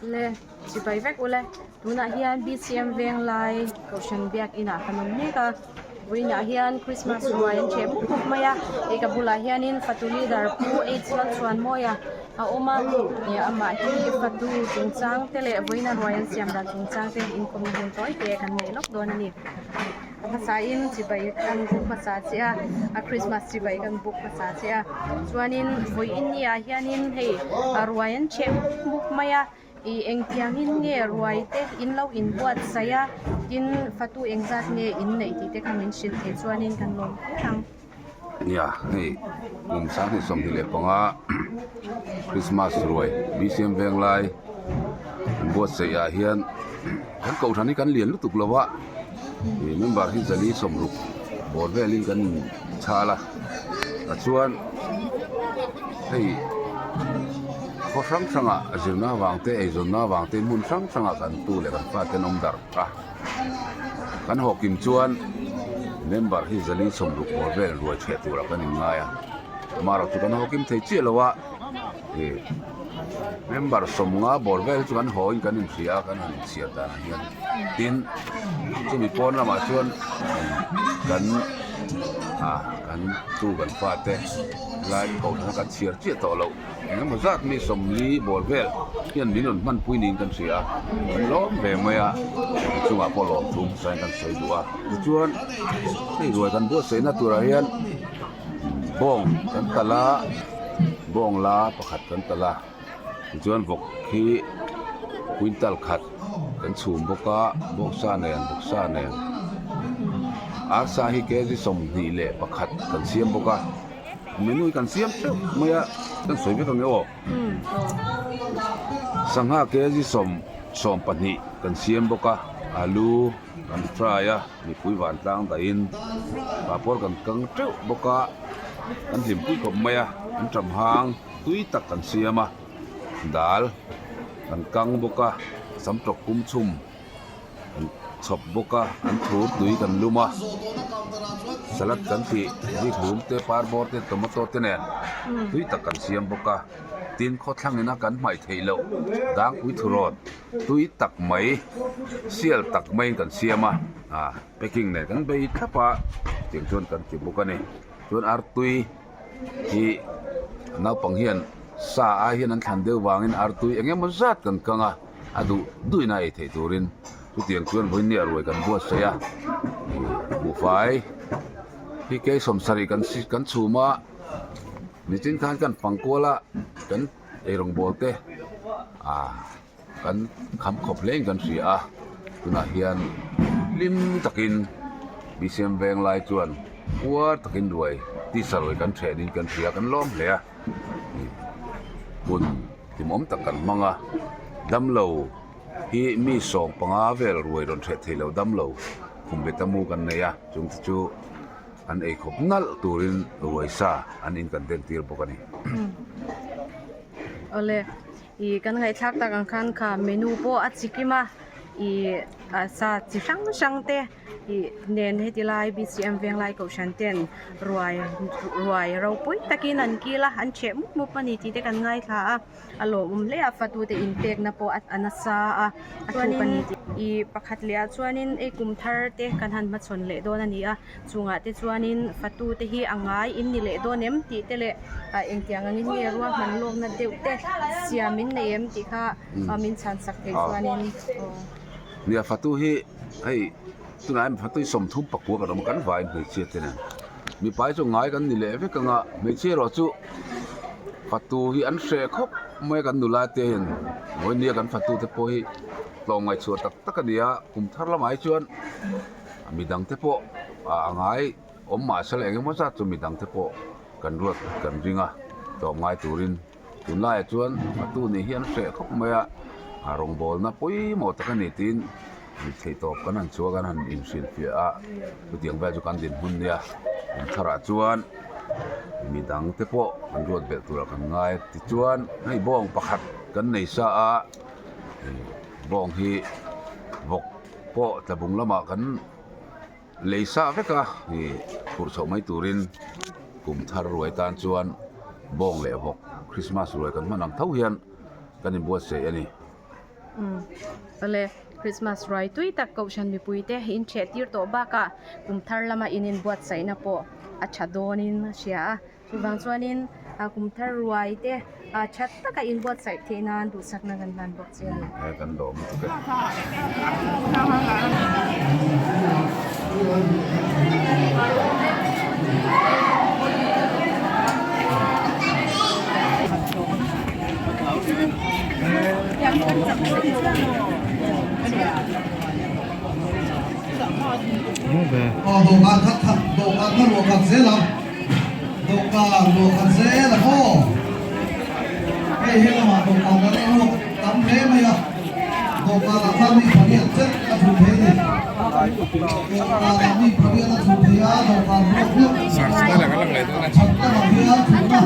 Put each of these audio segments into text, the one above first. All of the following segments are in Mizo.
Le chibai vek ule tunah hian BCM Venglai Kohhran Biakin ah kan awm mek a vawiinah hian Christmas ruai an ṭheh mup mup mai a hei ka bulah hianin fatu leader Pu H Lalchhuanmawia a awm a ih amah hi fatu chungchang te leh vawiina ruai an siam dan chungchang te inkawmna hun tawi te kan nei lawk dawn a ni. A hmasain chibai kan buk hmasa che a, a Christmas chibai kan buk hmasa che a. Chuanin vawiin ni ah hianin hei a ruai an chheh mup mup mai a, ih engtiangin nge ruai te in lo inbuatsaih a, tin fatu engzat nge in neih tih te kha min hrilh theih chuanin kan lawm hle ang. Nia hei kum 2025 Christmas ruai BCM Venglai an buatsaih ah hian kan kohhran hi kan lian lutuk lo a ih member hi zali sawmruk bawr velin kan in chhal a tichuan hei khaw hrang hrangah zirna avang te eizawnna avang te hmun hrang hrangah kan tu leh kan fate an awm darh a. Kan haw kim chuan member hi zali 60 bawr vel ruai chhiah turah kan inngai a, amaherawh chu kan haw kim thei chiah lo a, ih member 50 bawr vel hi chu kan haw in kan inhria a kan han inchhiar danah hian tin chumi pawn lamah chuan kan ah kan tu kan fate lai kohhran a kan chhiar chiah tawh loh. Eng emaw zat mi 40 bawr vel hian min rawn hmanpui niin kan hria a, kan lawm ve mai a, a chungah pawh lawm thu hmasain kan sawi duh a. Tichuan hei ruai kan buatsaihna turah hian bawng kan talh a, bawng la pakhat kan talh a, tichuan vawk hi quintal khat kan chhum bawk a, bawngsa nen vawksa nen arsa hi kg 21 kan siam bawk a. Menu hi kan siam teuh mai a kan sawi vek ang e aw sangha kg sawm sawm pahnih kan siam bawk a alu kan fry a mipui vantlang dahin papawr kan kang teuh bawk a kan hlimpui khawp mai a an ṭam hang tui tak kan siam a dal kan kang bawk a sam tawk pum chhum. Kan chhawp bawk a an thur tui kan lum a salad kan tih zihlum te parbawr te tomato te nen tui tak kan siam bawk a tin khawthlang ina kan hmaih theih loh dangpui thurawt tui tak mai sial tak maiin kan siam a ah packing nen kan bei thlap a tiang chuan kan ti bawk a ni chuan artui hi naupang hian sa ai hian an thlan deuh vangin artui eng emaw zat kan kang a. A duh duhin a ei theih turin chutiang chuan vawinia ruai kan buatsaih a, buhfai hi kei 70 kan kan chhum a, nichin khan kan fang kual a, kan eirawng bawl te ah kan kham khawp hle in kan hria a, tunah hian hlim takin BCM Venglai chuan uar takin ruai tisa ruai kan then in kan hria kan lawm hle a. Hun hlimawm tak kan hmang a, damlo hi mi 15 vel ruai rawn hreh thei lo damlo khum ve ta mu kan nei a, chung te chu an ei khawp nalh turin ruai sa an in kan den tir bawk a ni. Awle, ih kan ngaihthlak tak ang khan kha menu pawh a chikim a, ih sa chi hrang hrang te. Ih nen heti lai BCM Venglai Kohhran ten ruai ruai ropui takin an kil a an chheh mup mup a ni tih te kan ngaithla a a lawmawm hle a fatute inpekna pawh a nasa a a thup a ni tih ih pakhat leh ah chuanin ei kum thar te kan han hmachhawn leh dawn a ni a chungah te chuanin fatute hi a ngai in ni leh dawn em tih te leh ah engtiang angin nge ruahman lawkna deuh te siam in nei em tih kha min chhan sak theih chuanin aw. Nia fatu hi hei tunah hian fatu hi 39 kan awm a kan vaiin hmeichhia te nen mipa hi chu ngai kan ni leh vek ang a hmeichhia erawh chu fatu hi an hreh khawp mai a kan nula te hian vawinia kan fatu te pawh hi tlawmngaih chhuah tak tak a ni a kum thar lamah hi chuan midang te pawh a ngai awm mahse la eng emaw zat chu midang te pawh kan ruat kan ring a tlawmngai turin. Tunlaiah chuan a tu nih hi an hreh khawp mai a, a rawngbawlna pawimawh tak a ni tiin theih tawp kan han chhuak a an han inhrilhfiah a, chutiang vel chu kan dinhmun nia in tharah chuan midang te pawh kan ruat belh turah kan ngai a tichuan hei bawng pakhat kan nei sa a bawng hi vawk pawh tlabung lamah kan. Lei sah vek a ih phurh chhoh mai turin kum thar ruai tan chuan bawng leh vawk Christmas ruai kan hman ang tho hian kan inbuatsaih a ni. Umm awle Christmas ruai tui tak kohhran mipui te in ṭheh tir tawh bakah kum thar lama in inbuatsaihna pawh a ṭha dawnin a hria a chuvang chuanin ah kum thar ruai te ah ṭha taka inbuatsaih theih nan duhsakna kan hlan bawk che a ni. He kan lawm lutuk e. Dawhkan khat khat dawhkan kha luah khat zel a dawhkan luah khat zel a maw hei he lamah dawhkan kan la ruak tam hle mai a dawhkan ah khan mi pariat zet a thut thei a ni dawhkan ah mi pariat a thut thei a dawhkan ruak hlauh chhak lamah hian thutna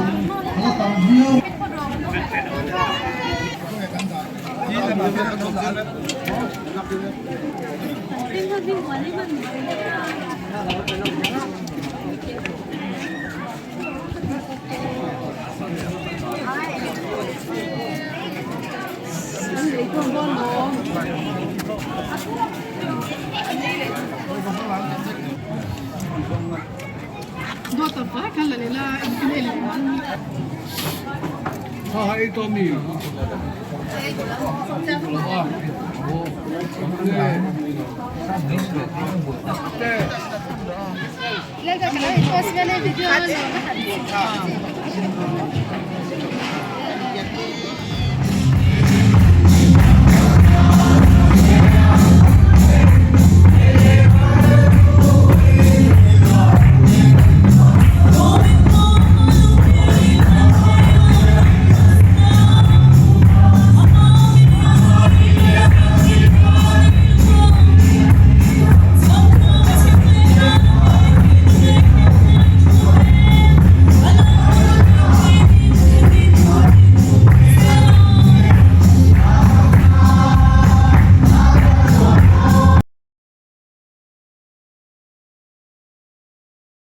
a la tam viau.